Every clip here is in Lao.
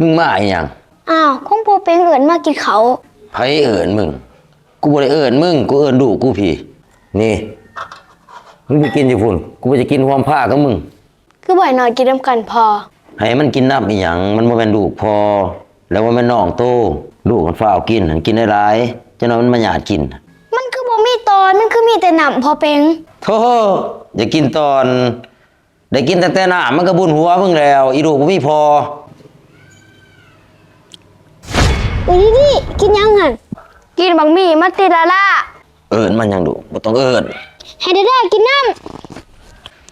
ມຶງມາອີ່ຫຍັງ? ອ້າວ ຄວາມພໍ່ເປັງເອີ້ນມາກິນເຂົ້າ. ໃຜເອີ້ນມຶງ? ກູບໍ່ໄດ້ເອີ້ນມຶງ, ກູເອີ້ນລູກກູພີ້. ນີ້ ມຶງໄປກິນຢູ່ພຸ້ນ, ກູບໍ່ຈະກິນຮ່ວມພາກັບມຶງ. ຄືບໍ່ໃຫ້ນ້ອງກິນນຳກັນພໍ່? ໃຫ້ມັນກິນນຳອີ່ຫຍັງ? ມັນບໍ່ແມ່ນລູກພໍ່ ແລະບໍ່ແມ່ນນ້ອງໂຕ. ລູກມັນຟ້າວກິນ, ໃຫ້ມັນກິນຫຼາຍໆ, ຈັກໜ່ອຍມັນມາຍາດກິນ. ມັນຄືບໍ່ມີຕອນ, ມັນຄືມີແຕ່ນ້ຳ ພໍ່ເປັງ. ໂທ້ ຢາກກິນຕອນ, ໄດ້ກິນຕັ້ງແຕ່ນ້ຳມັນກໍບຸນຫົວມຶງແລ້ວ, ອີລູກບໍ່ມີພໍ່. ອີດີດີ ກິນຫຍັງຫັ້ນ? ກິນບັກໝີ່ມາຕິດາລາ. ເອີ້ນມັນຫຍັງລູກ? ບໍ່ຕ້ອງເອີ້ນ. ໃຫ້ດາດາກິນນ້ຳ.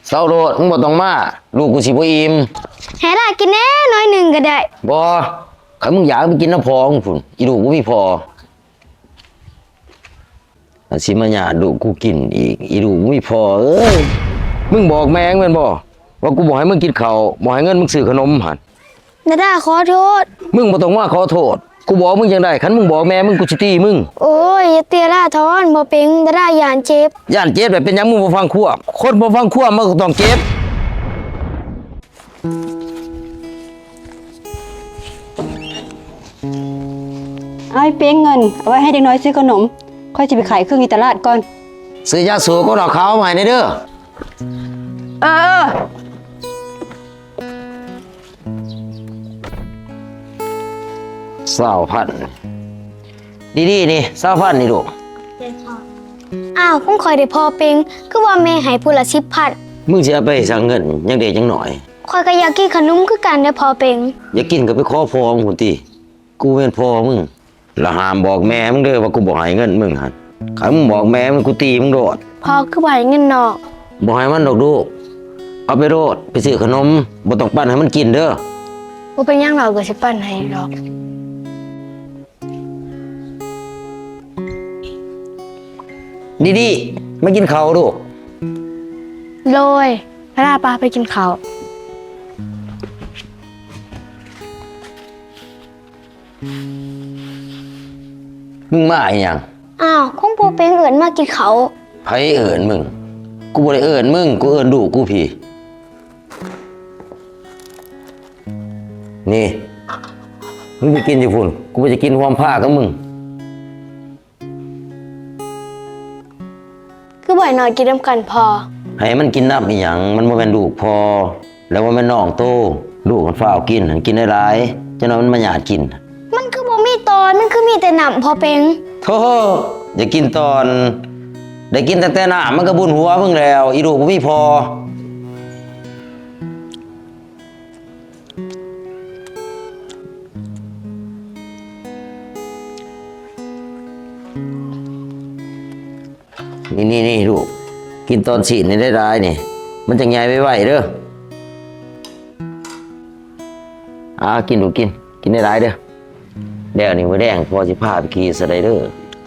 ເຊົາໂລດ, ມຶງບໍ່ຕ້ອງມາ, ລູກກູຊິບໍ່ອີ່ມ. ໃຫ້ລາກິນແດ່ໜ້ອຍໜຶ່ງກໍໄດ້. ບໍ່, ຄັນມຶງຢາກໄປກິນນຳພໍ່ມຶງພຸ້ນ, ອີລູກບໍ່ມີພໍ່. ອາ ຊິມາຍາດລູກກູກິນອີກ, ອີລູກບໍ່ມີພໍ່ເອີຍ. ມຶງບອກແມ່ມຶງແມ່ນບໍ່ ວ່າກູບໍ່ໃຫ້ມຶງກິນເຂົ້າ, ບໍ່ໃຫ້ເງິນມຶງຊື້ຂະໜົມຫັ້ນ? ດາດາຂໍໂທດ. ມຶງບໍ່ຕ້ອງມາຂໍໂທດ. ກູບອກມຶງຈັ່ງໃດ? ຄັນມຶງບອກແມ່ມຶງ, ກູຊິຕີມຶງ. ໂອ້ຍ ຢ່າຕີດາດາທ້ອນ, ບໍ່ເປັນ, ດາດາຢ້ານເຈັບ. ຢ້ານເຈັບແລ້ວເປັນຫຍັງ? ມຶງບໍ່ຟັງຄວາມ. ຄົນບໍ່ຟັງຄວາມ, ມັນກໍຕ້ອງເຈັບ. ອ້າຍເປັງ, ເງິນເອົາໄວ້ໃຫ້ເດັກນ້ອຍຊື້ຂະໜົມ. ຂ້ອຍຊິໄປຂາຍເຄື່ອງຢູ່ຕະຫຼາດກ່ອນ. ຊື້ຢາສູບກັບເຫຼົ້າຂາວມາໃຫ້ແດ່ເດີ. ເອີ. ຊາວພັນ. ດີໆ ນີ້ ຊາວພັນນີ້ລູກ. ອ້າວ ຂອງຂ້ອຍເດພໍ່ເປັງ, ຄືວ່າແມ່ໃຫ້ຜູ້ລະສິບພັນ. ມຶງຊິເອົາໄປໃຫ້ສັກເງິນ ຍັງເດັກຍັງນ້ອຍ? ຂ້ອຍກໍຢາກກິນຂະໜົມຄືກັນເດ້ພໍ່ເປັງ. ຢາກກິນກໍໄປຂໍພໍ່ມຶງພຸ້ນຕິ, ກູແມ່ນພໍ່ມຶງ. ລະຫ້າມບອກແມ່ມຶງເດີວ່າກູບໍ່ໃຫ້ເງິນມຶງຫັ້ນ. ຄັນມຶງບອກແມ່ມຶງ, ກູຕີມຶງໂລດ. ພໍ່ຄືບໍ່ໃຫ້ເງິນນ້ອງ? ບໍ່ໃຫ້ມັນດອກລູກ. ເອົາໄປໂລດ, ໄປຊື້ຂະໜົມ, ບໍ່ຕ້ອງປັ້ນໃຫ້ມັນກິນເດີ. ບໍ່ເປັນຫຍັງດອກ, ກໍຊິປັ້ນໃຫ້ດອກ. ດີໆ ມາກິນເຂົ້າລູກ. ໂດຍ, ພາລາປ້າໄປກິນເຂົ້າ. ມຶງມາອີ່ຫຍັງ? ອ້າວ ຂອງພໍ່ເປັງເອີ້ນມາກິນເຂົ້າ. ໃຜເອີ້ນມຶງ? ກູບໍ່ໄດ້ເອີ້ນມຶງ, ກູເອີ້ນລູກກູພີ້. ນີ້ ມຶງໄປກິນຢູ່ພຸ້ນ, ກູບໍ່ຈະກິນຮ່ວມພາກັບມຶງ. ຄືບໍ່ໃຫ້ນ້ອຍກິນນຳກັນພໍ່? ໃຫ້ມັນກິນນ້ຳອີ່ຫຍັງ? ມັນບໍ່ແມ່ນລູກພໍ່ ແລະບໍ່ແມ່ນນ້ອງໂຕ. ລູກມັນຟ້າວກິນ, ໃຫ້ມັນກິນຫຼາຍໆ, ຈັກໜ້ອຍມັນມາຍາດກິນ. ມັນຄືບໍ່ມີຕອນ, ມັນຄືມີແຕ່ນ້ຳ ພໍ່ເປັງ. ໂທ້ ຢາກກິນຕອນ, ໄດ້ກິນຕັ້ງແຕ່ນ້ຳມັນກໍບຸນຫົວມຶງແລ້ວ, ອີລູກບໍ່ມີພໍ່. ນີ້ໆໆ ລູກ, ກິນຕອນຊີ້ນນີ້ໄດ້ຫຼາຍນີ້, ມັນຈັ່ງໃຫຍ່ໄວໆເດີ. ອາ ກິນລູກກິນ, ກິນໄດ້ຫຼາຍເດີ. ແລ້ວນີ້ມື້ແລງພໍ່ຊິພາໄປຂີ່ສະໄລເດີ.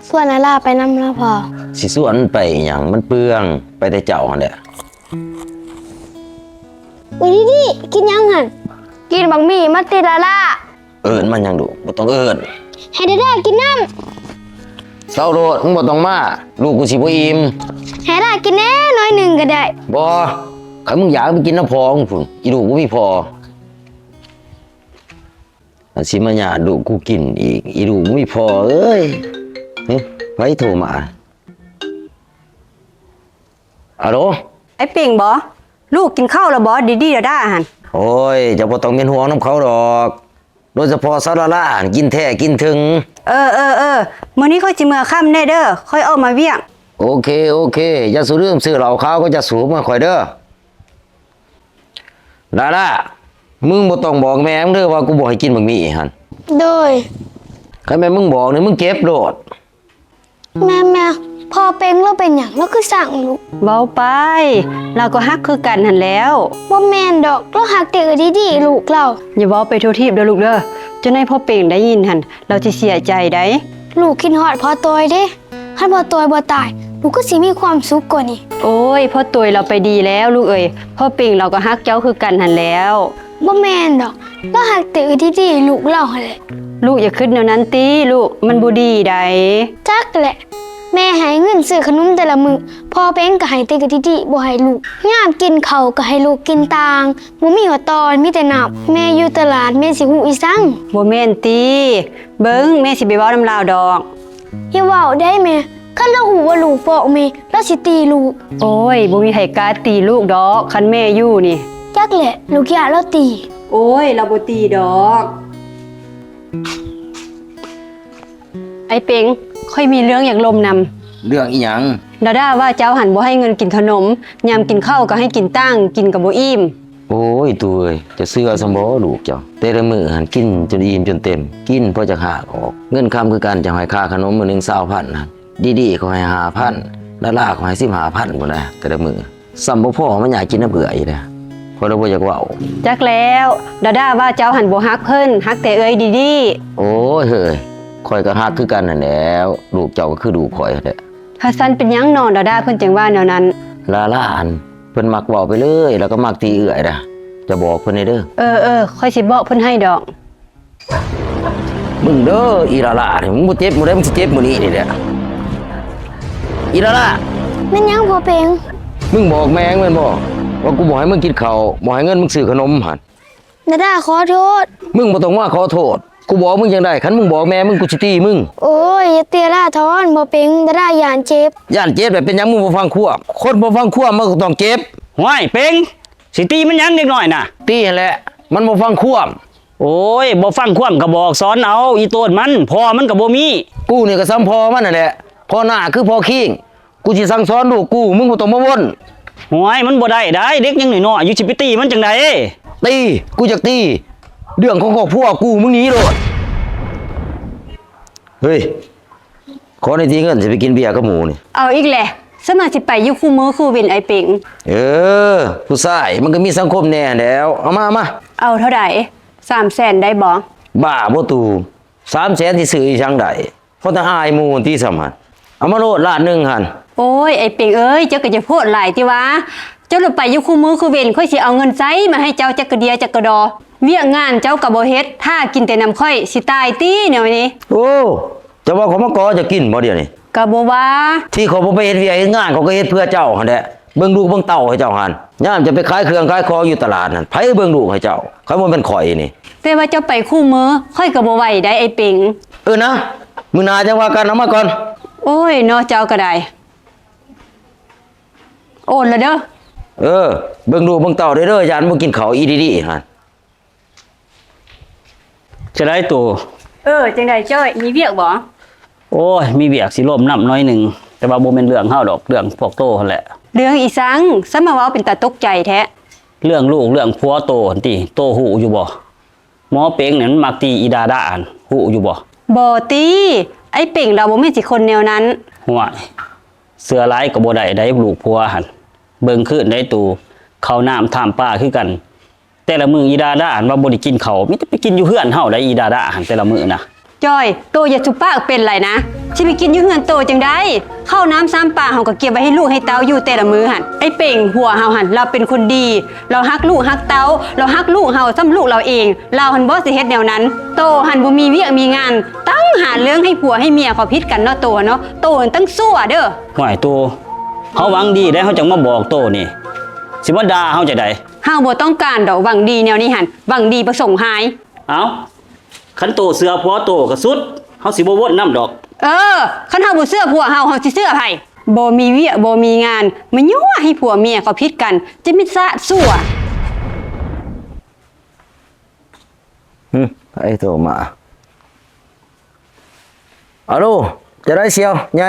ຊວນອາລາໄປນຳລະພໍ່. ຊິຊວນໄປຫຍັງ? ມັນເປືອງ, ໄປແຕ່ເຈົ້າຫັ້ນແຫຼະ. ອີດີດີ ກິນຫຍັງຫັ້ນ? ກິນບັກໝີ່ມາຕິດາລາ. ເອີ້ນມັນຫຍັງລູກ? ບໍ່ຕ້ອງເອີ້ນ. ໃຫ້ດາດາກິນນ້ຳ. ເຊົາໂລດ, ມຶງບໍ່ຕ້ອງມາ, ລູກກູຊິບໍ່ອີ່ມ. ໃຫ້ລາກິນແດ່ໜ້ອຍໜຶ່ງກໍໄດ້. ບໍ່, ຄັນມຶງຢາກໄປກິນນຳພໍ່ມຶງພຸ້ນ, ອີລູກບໍ່ມີພໍ່. ອາ ຊິມາຍາດລູກກູກິນອີກ, ອີລູກບໍ່ມີພໍ່ເອີຍ. ຫຶ ໃຜໂທມາ? ອາໂລ ອ້າຍເປັງບໍ? ລູກກິນເຂົ້າແລ້ວບໍ? ດີດີດາດາຫັ້ນ. ໂອ້ຍ ເຈົ້າບໍ່ຕ້ອງເປັນຫ່ວງນຳເຂົາດອກ, ໂດຍສະເພາະສາວລາລາຫັ້ນ ກິນແທ້ກິນເຖິງ. ເອີໆໆ ມື້ນີ້ຂ້ອຍຊິເມືອຄ່ຳແດ່ເດີ, ຂ້ອຍອອກມາວຽກ. ໂອເຄ ໂອເຄ, ຢ່າສູ່ລືມຊື້ເຫຼົ້າຂາວກັບຢາສູບມາໃຫ້ຂ້ອຍເດີ. ລາລາ ມຶງບໍ່ຕ້ອງບອກແມ່ມຶງເດີວ່າກູບໍ່ໃຫ້ກິນບັກໝີ່ຫັ້ນ. ໂດຍ. ຄັນແມ່ນມຶງບອກນີ້ ມຶງເຈັບໂລດ. ແມ່ ແມ່ ພໍ່ເປັງລາວເປັນຫຍັງ ລາວຄືຊັງລູກ? ເວົ້າໄປ, ລາວກໍຮັກຄືກັນຫັ້ນແລ້ວ. ບໍ່ແມ່ນດອກ, ລາວຮັກແຕ່ເອື້ອຍດີດີ ລູກລາວ. ຢ່າເວົ້າໄປທົ່ວທີບເດີລູກເດີ, ເຈົ້ານາຍພໍ່ເປັງໄດ້ຍິນຫັ້ນ ລາວຊິເສຍໃຈໃດ໋. ລູກຄິດຮອດພໍ່ໂຕຍເດ້. ຄັນພໍ່ໂຕຍບໍ່ຕາຍ, ລູກຄືຊິມີຄວາມສຸກກວ່ານີ້. ໂອ້ຍ, ພໍ່ໂຕຍລາວໄປດີແລ້ວລູກເອີຍ, ພໍ່ເປັງລາວກໍຮັກເຈົ້າຄືກັນຫັ້ນແລ້ວ. ບໍ່ແມ່ນດອກ, ລາວຮັກແຕ່ເອື້ອຍດີດີ ລູກລາວຫັ້ນແຫຼະ. ລູກຢ່າຄິດແນວນັ້ນຕິລູກ, ມັນບໍ່ດີໃດ໋. ຈັກແຫຼະ, ແມ່ໃຫ້ເງິນຊື້ຂະໜົມແຕ່ລະມື້, ພໍ່ເປັງກໍໃຫ້ແຕ່ກະທິຕິ ບໍ່ໃຫ້ລູກ. ຍາມກິນເຂົ້າກໍໃຫ້ລູກກິນຕ່າງ, ບໍ່ມີຫົວຕອນ, ມີແຕ່ນ້ຳ. ແມ່ຢູ່ຕະຫຼາດ, ແມ່ຊິຮູ້ອີສັງ? ບໍ່ແມ່ນຕິ? ເບິ່ງ, ແມ່ຊິໄປເວົ້ານຳລາວດອກ. ຢ່າເວົ້າໄດ໋ແມ່, ຄັນລາວຮູ້ວ່າລູກຟ້ອງແມ່, ລາວຊິຕີລູກ. ໂອ້ຍ, ບໍ່ມີໃຜກ້າຕີລູກດອກ, ຄັນແມ່ຢູ່ນີ້. ຈັກແຫຼະ, ລູກຢ້ານລາວຕີ. ໂອ້ຍ, ລາວບໍ່ຕີດອກ. ອ້າຍເປັງ, ຂ້ອຍມີເລື່ອງຢາກລົມນຳ. ເລື່ອງອີ່ຫຍັງ? ດາດາວ່າເຈົ້າຫັ້ນບໍ່ໃຫ້ເງິນກິນຂະໜົມ, ຍາມກິນເຂົ້າກໍໃຫ້ກິນຕ່າງ, ກິນກໍບໍ່ອີ່ມ. ໂອ້ຍ ຕູ້ເອີຍ, ຈະເຊື່ອຊ່ຳບໍ່ລູກເຈົ້າ? ແຕ່ລະມື້ຫັ້ນກິນຈົນອີ່ມຈົນເຕັມ, ກິນພໍຈະຫາກອອກ. ເງິນຄຳຄືກັນ, ເຈົ້າໃຫ້ຄ່າຂະໜົມມື້ໜຶ່ງຊາວພັນຫັ້ນ, ດີໆ ເຂົາໃຫ້ຫ້າພັນ, ລາໆ ເຂົາໃຫ້ສິບຫ້າພັນພຸ້ນນະ ແຕ່ລະມື້. ສ່ຳບໍ່ພໍມາຍາກກິນນ້ຳເອື້ອຍອີກນະ, ຂ້ອຍລະບໍ່ຢາກເວົ້າ. ຈັກແລ້ວ, ດາດາວ່າເຈົ້າຫັ້ນບໍ່ຮັກເພິ່ນ, ຮັກແຕ່ເອື້ອຍດີໆ. ໂອ້ຍເຮີ້ຍ, ຂ້ອຍກໍຮັກຄືກັນຫັ້ນແຫຼ້ວ, ລູກເຈົ້າກໍຄືລູກຂ້ອຍຫັ້ນແຫຼະ. ຖ້າຊັ້ນເປັນຫຍັງນໍ ດາດາເພິ່ນຈຶ່ງວ່າແນວນັ້ນ? ລາລາຫັ້ນ ເພິ່ນມັກເວົ້າໄປເລີຍ, ແລ້ວກໍມັກຕີເອື້ອຍນະ, ເຈົ້າບອກເພິ່ນແດ່ເດີ. ເອີໆ, ຂ້ອຍຊິບອກເພິ່ນໃຫ້ດອກ. ມຶງເດີ ອີລາລານີ້, ມຶງບໍ່ເຈັບມື້ໃດ ມຶງຊິເຈັບມື້ນີ້ນີ້ແຫຼະ ອີລາລາ. ແມ່ນຫຍັງພໍ່ເປັງ? ມຶງບອກແມ່ມຶງແມ່ນບໍ່ ວ່າກູບໍ່ໃຫ້ມຶງກິນເຂົ້າ, ບໍ່ໃຫ້ເງິນມຶງຊື້ຂະໜົມຫັ້ນ? ດາດາຂໍໂທດ. ມຶງບໍ່ຕ້ອງມາຂໍໂທດ, ກູບອກມຶງຈັ່ງໃດ? ຄັນມຶງບອກແມ່ມຶງ ກູຊິຕີມຶງ. ໂອ້ຍ ຢ່າຕີລາທອນ, ພໍ່ເປັງ, ດາດາຢ້ານເຈັບ. ຢ້ານເຈັບແລ້ວເປັນຫຍັງ? ມຶງບໍ່ຟັງຄວາມ, ຄົນບໍ່ຟັງຄວາມມັນກໍຕ້ອງເຈັບ. ຫ້ວຍ ເປັງ, ຊິຕີມັນຫຍັງເດັກນ້ອຍນະ? ຕີຫັ້ນແຫຼະ, ມັນບໍ່ຟັງຄວາມ. ໂອ້ຍ ບໍ່ຟັງຄວາມກໍບອກສອນເອົາ, ອີໂຕນມັນ, ພໍ່ມັນກໍບໍ່ມີ. ກູນີ້ກໍສ່ຳພໍ່ມັນຫັ້ນແຫຼະ, ພໍ່ໜ້າຄືພໍ່ຄີງ. ກູຊິສັ່ງສອນລູກກູ, ມຶງບໍ່ຕ້ອງມາວົນ. ໂອ້ຍ ມັນບໍ່ໄດ້ໄດ໋, ເດັກຍັງນ້ອຍໆຢູ່, ຊິໄປຕີມັນຈັ່ງໃດ? ຕີ, ກູຢາກຕີ, ເລື່ອງຂອງຄອບຄົວກູ, ມຶງໜີໂລດ. ເຮີ້ຍ ຂໍໜ້ອຍຕິ, ເງິນຊິໄປກິນເບຍກັບໝູ່ນີ້. ເອົາອີກແຫຼະ, ສະມາຊິໄປຢູ່ຄູ່ມື້ຄູ່ເວັນອ້າຍເປັງ. ເອີ ຜູ້ຊາຍມັນກໍມີສັງຄົມແດ່ແລ້ວ. ເອົາມາ, ເອົາມາ. ເອົາເທົ່າໃດ? ສາມແສນໄດ້ບໍ່? ບ້າບໍ່ຕູ່, ສາມແສນຊິຊື້ອີ່ຫຍັງໄດ້? ພໍແຕ່ອາຍໝູ່ຕິສ່ຳຫັ້ນ. ເອົາມາໂລດລ້ານໜຶ່ງຫັ້ນ. ໂອ້ຍ ອ້າຍເປັງເອີຍ, ເຈົ້າກໍຢ່າໂພດຫຼາຍຕິວ່າ. ເຈົ້າລະໄປຢູ່ຄູ່ມື້ຄູ່ເວັນ, ຂ້ອຍຊິເອົາເງິນໃສມາໃຫ້ເຈົ້າຈັກກະເດຍຈັກກະດໍ? ວຽກງານເຈົ້າກໍບໍ່ເຮັດ, ຖ້າກິນແຕ່ນຳຂ້ອຍ, ຊິຕາຍຕິແນວນີ້? ໂອ້ ເຈົ້າວ່າຂ້ອຍມາຂໍເຈົ້າກິນບໍ່ດຽວນີ້? ກໍບໍ່ວ່າ. ທີ່ຂ້ອຍບໍ່ໄປເຮັດວຽກເຮັດງານ, ຂ້ອຍກໍເຮັດເພື່ອເຈົ້າຫັ້ນແຫຼະ. ເບິ່ງລູກເບິ່ງເຕົ້າໃຫ້ເຈົ້າຫັ້ນ. ຍາມເຈົ້າໄປຂາຍເຄື່ອງຂາຍຂອງຢູ່ຕະຫຼາດຫັ້ນ, ໃຜເບິ່ງລູກໃຫ້ເຈົ້າ ຄັນບໍ່ແມ່ນຂ້ອຍນີ້? ແຕ່ວ່າເຈົ້າໄປຄູ່ມື້, ຂ້ອຍກໍບໍ່ໄຫວໄດ໋ອ້າຍເປັງ. ເອີນະ, ມື້ໜ້າຈັ່ງວ່າກັນ, ເອົາມາກ່ອນ. ໂອ້ຍ ເນາະ ເຈົ້າກໍໄດ້. ໂອນລະເດີ. ເອີ, ເບິ່ງລູກເບິ່ງເຕົ້າເດີ, ຢ້ານບໍ່ກິນເຂົ້າອີ່ດີໆຫັ້ນ. ຈັ່ງໃດໂຕ? ເອີ, ຈັ່ງໃດຈ້ອຍ, ມີວຽກບໍ່? ໂອ້ຍ, ມີວຽກ, ຊິລົມນຳໜ້ອຍໜຶ່ງ, ແຕ່ວ່າບໍ່ແມ່ນເລື່ອງເຮົາດອກ, ເລື່ອງພວກໂຕຫັ້ນແຫຼະ. ເລື່ອງອີ່ສັງ? ສະມາເວົ້າເປັນຕາຕົກໃຈແທ້. ເລື່ອງລູກເລື່ອງຜົວໂຕຫັ້ນຕິ, ໂຕຮູ້ຢູ່ບໍ່? ໝໍເປັງນັ້ນມັນມັກຕີອີດາດາຫັ້ນ, ຮູ້ຢູ່ບໍ່? ບໍ່ຕິ, ອ້າຍເປັງລາວບໍ່ແມ່ນຊິຄົນແນວນັ້ນ. ຫ້ວຍ, ເຊື່ອຫຼາຍກໍບໍ່ໄດ້ໃດ໋ ລູກຜົວຫັ້ນ. ເບິ່ງຄືນໃດໂຕ, ເຂົ້ານ້ຳທາມປາຄືກັນ. ແຕ່ລະມື້ອີດາດາຫັ້ນວ່າບໍ່ໄດ້ກິນເຂົ້າ, ມີແຕ່ໄປກິນຢູ່ເຮືອນເຮົາໃດ໋ ອີດາດາຫັ້ນ ແຕ່ລະມື້ນະ. ຈ້ອຍ, ໂຕຢ່າສຸປາກເປັນຫຼາຍນະ. ຊິໄປກິນຢູ່ເຮືອນໂຕຈັ່ງໃດ? ເຂົ້ານ້ຳຊາມປາເຮົາກໍເກັບໄວ້ໃຫ້ລູກໃຫ້ເຕົ້າຢູ່ແຕ່ລະມື້ຫັ້ນ. ອ້າຍເປັງຜົວເຮົາຫັ້ນ ລາວເປັນຄົນດີ, ລາວຮັກລູກຮັກເຕົ້າ, ລາວຮັກລູກເຮົາສ່ຳລູກລາວເອງ. ລາວຫັ້ນບໍ່ຊິເຮັດແນວນັ້ນ. ໂຕຫັ້ນບໍ່ມີວຽກມີງານ, ຕັ້ງຫາເລື່ອງໃຫ້ຜົວໃຫ້ເມຍເຂົາຜິດກັນເນາະ ໂຕຫັ້ນເນາະ. ໂຕຫັ້ນຕັ້ງຊົ່ວເດີ. ຫ້ວຍ ໂຕ, ເຮົາຫວັງດີໃດ໋ ເຮົາຈັ່ງມາບອກໂຕນີ້, ຊິມາດ່າເຮົາຈັ່ງໃດ? ເຮົາບໍ່ຕ້ອງການດອກ ຫວັງດີແນວນີ້ຫັ້ນ, ຫວັງດີປະສົງຮ້າຍ. ເອົ້າ, ຄັນໂຕເຊື່ອຜົວໂຕກໍສຸດ, ເຮົາຊິບໍ່ວົນນຳດອກ. ເອີ, ຄັນເຮົາບໍ່ເຊື່ອຜົວເຮົາ, ເຮົາຊິເຊື່ອໃຜ? ບໍ່ມີວຽກບໍ່ມີງານ, ມາຍົວະໃຫ້ຜົວເມຍເຂົາຜິດກັນ, ຈະມິດຊາດຊົ່ວ. ຫຶ, ໃຜໂທມາ? ອາໂລ, ຈະໄດ້ສ່ຽວໃຫຍ່?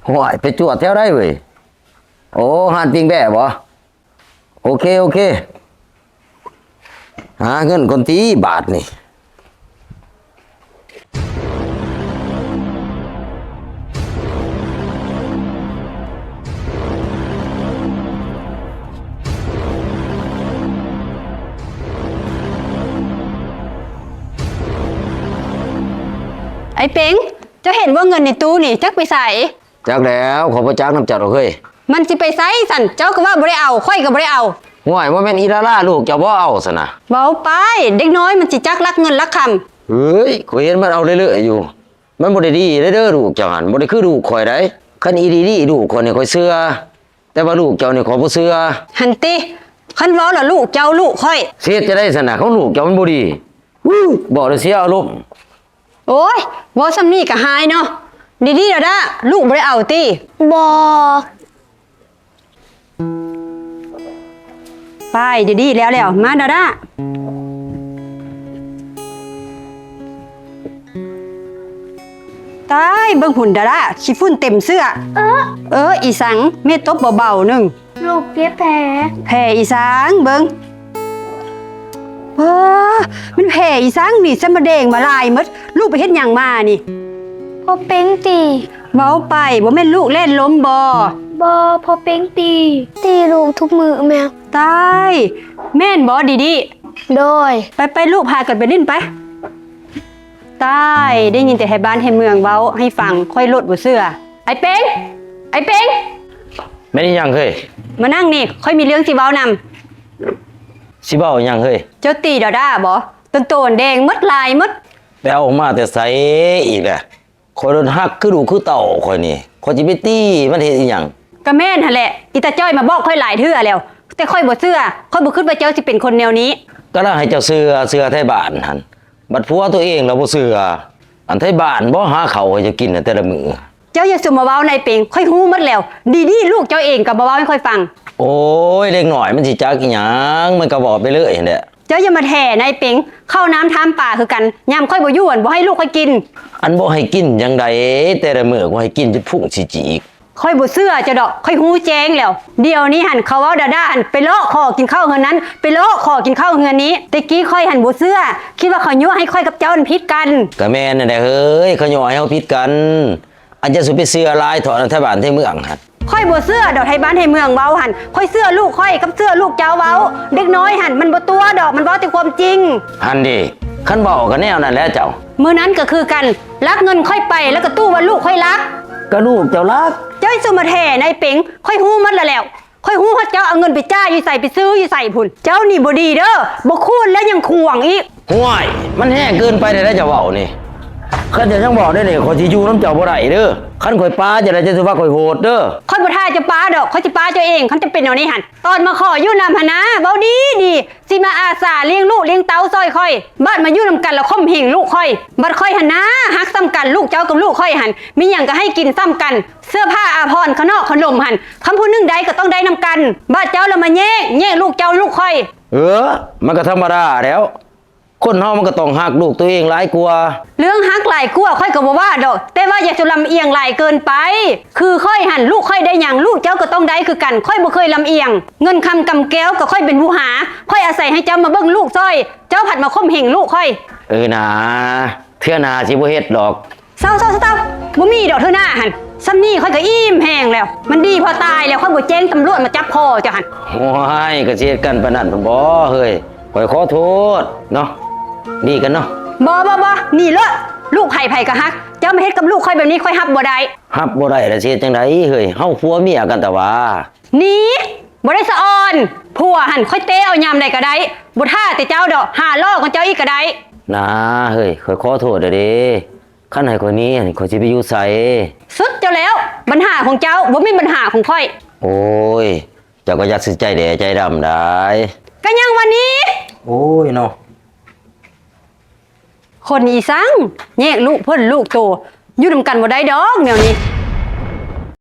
ຫ້ວຍ, ໄປຈວດແຖວໃດເວີຍ? ໂອ້, ຮ້ານປີ້ງແບ້ບໍ? ໂອເຄ, ໂອເຄ. ຫາເງິນກ່ອນຕິບາດນີ້. ອ້າຍເປັງ, ເຈົ້າເຫັນບໍ່ເງິນໃນຕູ້ນີ້ ຈັກໄປໃສ? ຈັກແລ້ວ, ຂ້ອຍບໍ່ຈັກນຳເຈົ້າດອກເຮີ້ຍ. ມັນຊິໄປໃສຊັ້ນ? ເຈົ້າກໍວ່າບໍ່ໄດ້ເອົາ, ຂ້ອຍກໍບໍ່ໄດ້ເອົາ. ຫ້ວຍ, ບໍ່ແມ່ນອີລາລາລູກເຈົ້າບໍ່ເອົາຊັ້ນນະ? ເວົ້າໄປ, ເດັກນ້ອຍມັນຊິຈັກລັກເງິນລັກຄຳ. ເຮີ້ຍ, ຂ້ອຍເຫັນມັນເອົາເລື້ອຍໆຢູ່. ມັນບໍ່ໄດ້ດີເດີ ລູກເຈົ້າຫັ້ນ ບໍ່ໄດ້ຄືລູກຂ້ອຍໃດ. ຄັນອີ່ຫຼີໆ ລູກຂ້ອຍນີ້ຂ້ອຍເຊື່ອ, ແຕ່ວ່າລູກເຈົ້ານີ້ຂ້ອຍບໍ່ເຊື່ອ. ຫັ້ນຕິ ຄັນເວົ້າລະລູກເຈົ້າລູກຂ້ອຍ. ຊິເຮັດຈັ່ງໃດຊັ້ນນະ ຂອງລູກເຈົ້າມັນບໍ່ດີ. ວື ເວົ້າແລ້ວເສຍອາລົມ. ໂອ້ຍ ເວົ້າສ່ຳນີ້ກໍຮ້າຍເນາະ. ດີໆ ດາດາ ລູກບໍ່ໄດ້ເອົາຕິ? ບໍ່. ໄປ ດີໆ ແລ້ວໆ ມາ ດາດາ. ຕາຍ ເບິ່ງພຸ້ນ ດາດາ ຂີ້ຝຸ່ນເຕັມເສື້ອ. ເອີ ເອີ ອີສັງ ແມ່ຕົບເບົາໆ ໜຶ່ງ. ລູກເຈັບແຜ. ແຜອີສັງ ເບິ່ງ. ວ້າ ມັນແຜອີສັງນີ້ ສະມາແດງມາຫຼາຍໝົດ. ລູກໄປເຮັດຫຍັງມານີ້? ພໍ່ເປັງຕີ. ເວົ້າໄປ ບໍ່ແມ່ນລູກແລ່ນລົມບໍ? ບໍ່ ພໍ່ເປັງຕີ. ຕີລູກທຸກມື້ແມ່. ຕາຍ ແມ່ນບໍ ດີດີ? ໂດຍ. ໄປໆ ລູກ ພາກັນໄປຫຼິ້ນໄປ. ຕາຍ ໄດ້ຍິນແຕ່ໄທບ້ານໄທເມືອງເວົ້າໃຫ້ຟັງ ຂ້ອຍໂລດບໍ່ເຊື່ອ. ໄອ້ເປັງ ໄອ້ເປັງ. ແມ່ນອີຫຍັງເຮີ້ຍ? ມານັ່ງນີ້ ຂ້ອຍມີເລື່ອງຊິເວົ້ານຳ. ຊິເວົ້າອີຫຍັງເຮີ້ຍ? ເຈົ້າຕີດາດາບໍ? ຕົນໂຕແດງໝົດ ລາຍໝົດ. ໄປເອົາມາແຕ່ໃສອີກລະ? ຂ້ອຍໂລດຮັກຄືລູກຄືເຕົ້າຂ້ອຍນີ້ ຂ້ອຍຊິໄປຕີມັນເຮັດອີຫຍັງ? ກະແມ່ນຫັ້ນແຫຼະ ອີຕາຈ້ອຍມາບອກຂ້ອຍຫຼາຍເທື່ອແລ້ວ ແຕ່ຂ້ອຍບໍ່ເຊື່ອ. ຂ້ອຍບໍ່ຄິດວ່າເຈົ້າຊິເປັນຄົນແນວນີ້. ກະລະໃຫ້ເຈົ້າເຊື່ອ ເຊື່ອໄທບ້ານຫັ້ນ ບັດຜົວໂຕເອງລະບໍ່ເຊື່ອ. ອັນໄທບ້ານບໍ່ຫາເຂົ້າໃຫ້ເຈົ້າກິນແຕ່ລະມື້. ເຈົ້າຢ່າສູ່ມາເວົ້ານາຍເປັງ ຂ້ອຍຮູ້ໝົດແລ້ວ. ດີໆ ລູກເຈົ້າເອງກໍມາເວົ້າໃຫ້ຂ້ອຍຟັງ. ໂອ້ຍ ເດັກນ້ອຍມັນຊິຈັກອີຫຍັງ ມັນກໍເວົ້າໄປເລີຍຫັ້ນແຫຼະ. ເຈົ້າຢ່າມາແຖນາຍເປັງ ເຂົ້ານ້ຳທາມປາຄືກັນ. ຍາມຂ້ອຍບໍ່ຢູ່ຫັ້ນ ບໍ່ໃຫ້ລູກຂ້ອຍກິນ. ອັນບໍ່ໃຫ້ກິນຈັ່ງໃດ ແຕ່ລະມື້ກໍໃຫ້ກິນຈົນພຸ້ງຊິຈີກ. ຂ້ອຍບໍ່ເຊື່ອເຈົ້າດອກ ຂ້ອຍຮູ້ແຈ້ງແລ້ວ. ດຽວນີ້ຫັ້ນ ເຂົາເວົ້າດາດາຫັ້ນ ໄປເລາະຂໍກິນເຂົ້າເຮືອນນັ້ນ ໄປເລາະຂໍກິນເຂົ້າເຮືອນນີ້. ແຕ່ກີ້ຂ້ອຍຫັ້ນບໍ່ເຊື່ອ ຄິດວ່າເຂົາຍົວະໃຫ້ຂ້ອຍກັບເຈົ້າຫັ້ນຜິດກັນ. ກະແມ່ນຫັ້ນແຫຼະເຮີ້ຍ ເຂົາຍົວະໃຫ້ເຮົາຜິດກັນ. ອັນເຈົ້າສູ່ໄປເຊື່ອຫຼາຍເທາະນຳໄທບ້ານໄທເມືອງຫັ້ນ. ຂ້ອຍບໍ່ເຊື່ອດອກ ໄທບ້ານໄທເມືອງເວົ້າຫັ້ນ. ຂ້ອຍເຊື່ອລູກຂ້ອຍກັບເຊື່ອລູກເຈົ້າເວົ້າ. ເດັກນ້ອຍຫັ້ນມັນບໍ່ຕົວະດອກ ມັນເວົ້າແຕ່ຄວາມຈິງ. ຫັ້ນເດ ຄັນເວົ້າກໍແນວນັ້ນແຫຼະເຈົ້າ. ມື້ນັ້ນກໍຄືກັນ ລັກເງິນຂ້ອຍໄປ ແລ້ວກໍຕູ້ວ່າລູກຂ້ອຍລັກ. ກໍລູກເຈົ້າລັກ. ເຈົ້າຊິມາແຖນາຍເປັງ ຂ້ອຍຮູ້ໝົດລະແລ້ວ. ຂ້ອຍຮູ້ຮອດເຈົ້າເອົາເງິນໄປຈ່າຍຢູ່ໃສ ໄປຊື້ຢູ່ໃສພຸ້ນ. ເຈົ້ານີ້ບໍ່ດີເດີ ບໍ່ຄູນແລ້ວຍັງຂວາງອີກ. ຫ້ວຍ ມັນແຮງເກີນໄປແລ້ວເຈົ້າເວົ້ານີ້. ຄັນເຈົ້າຍັງເວົ້າແນວນີ້ ຂ້ອຍຊິຢູ່ນຳເຈົ້າບໍ່ໄດ້ເດີ. ຄັນຂ້ອຍປາເຈົ້າໄດ້ ເຈົ້າຊິວ່າຂ້ອຍໂຫດເດີ. ຂ້ອຍບໍ່ຖ້າເຈົ້າປາດອກ ຂ້ອຍຊິປາເຈົ້າເອງ ຄັນຈຳເປັນແນວນີ້ຫັ້ນ. ຕອນມາຂໍຢູ່ນຳຫັ້ນນະ ເວົ້າດີໆ ຊິມາອາສາລ້ຽງລູກລ້ຽງເຕົ້າຊ່ອຍຂ້ອຍ. ບາດມາຢູ່ນຳກັນລະຂົ່ມເຫງລູກຂ້ອຍ. ບາດຂ້ອຍຫັ້ນນາ ຮັກສ່ຳກັນ ລູກເຈົ້າກັບລູກຂ້ອຍຫັ້ນ ມີຫຍັງກໍໃຫ້ກິນສ່ຳກັນ. ເສື້ອຜ້າອາພອນ ຂະໜອກຂະໜົມຫັ້ນ ຄຳຜູ້ໜຶ່ງໄດ້ກໍຕ້ອງໄດ້ນຳກັນ. ບາດເຈົ້າລະມາແຍກ ແຍກລູກເຈົ້າລູກຂ້ອຍ. ເອີ ມັນກໍທຳມະດາແລ້ວ ຄົນເຮົາມັນກໍຕ້ອງຮັກລູກໂຕເອງຫຼາຍກວ່າ. ເລື່ອງຮັກຫຼາຍກວ່າຂ້ອຍກໍບໍ່ວ່າດອກ ແຕ່ວ່າຢ່າສູ່ລຳອຽງຫຼາຍເກີນໄປ. ຄືຂ້ອຍຫັ້ນ ລູກຂ້ອຍໄດ້ຫຍັງ ລູກເຈົ້າກໍຕ້ອງໄດ້ຄືກັນ. ຂ້ອຍບໍ່ເຄີຍລຳອຽງ. ເງິນຄຳກຳແກ້ວກໍຂ້ອຍເປັນຜູ້ຫາ. ຂ້ອຍອາໄສໃຫ້ເຈົ້າມາເບິ່ງລູກຊ່ອຍ ເຈົ້າພັດມາຂົ່ມເຫງລູກຂ້ອຍ. ເອີນາ ເທື່ອໜ້າຊິບໍ່ເຮັດດອກ. ເຊົາໆໆໆ ບໍ່ມີດອກເທື່ອໜ້າຫັ້ນ. ສ່ຳນີ້ຂ້ອຍກໍອີ່ມແຮງແລ້ວ. ມັນດີພໍຕາຍແລ້ວ ຂ້ອຍບໍ່ແຈ້ງຕຳຫຼວດມາຈັບພໍ່ເຈົ້າຫັ້ນ. ໂອ້ຍ ກໍຊິເຮັດກັນປານນັ້ນພຸ້ນບໍເຮີ້ຍ? ຂ້ອຍຂໍໂທດເນາະ ໜີກັນເນາະ. ບໍ່ໆໆ ໜີໂລດ. ລູກໃຜໃຜກໍຮັກ. ເຈົ້າມາເຮັດກັບລູກຂ້ອຍແບບນີ້ ຂ້ອຍຮັບບໍ່ໄດ້. ຮັບບໍ່ໄດ້ລະຊິເຮັດຈັ່ງໃດເຮີ້ຍ? ເຮົາຜົວເມຍກັນແຕ່ວ່າ. ໜີ ບໍ່ໄດ້ສະອອນ. ຜົວຫັ້ນຂ້ອຍເຕະເອົາຍາມໃດກໍໄດ້. ບໍ່ຖ້າແຕ່ເຈົ້າດອກ ຫາຫຼໍ່ກວ່າເຈົ້າອີກກໍໄດ້. ນາເຮີ້ຍ ຂ້ອຍຂໍໂທດແລ້ວເດ້. ຄັນໃຫ້ຂ້ອຍໜີຫັ້ນ ຂ້ອຍຊິໄປຢູ່ໃສ? ສຸດເຈົ້າແລ້ວ ບັນຫາຂອງເຈົ້າ ບໍ່ແມ່ນບັນຫາຂອງຂ້ອຍ. ໂອ້ຍ ເຈົ້າກໍຢ່າຊິໃຈແຫຼໃຈດຳໄດ໋. ກໍຍັງວ່າໜີ. ໂອ້ຍເນາະ ຄົນອີສັງ ແຍກລູກເພິ່ນລູກໂຕ ຢູ່ນຳກັນບໍ່ໄດ້ດອກແນວນີ້.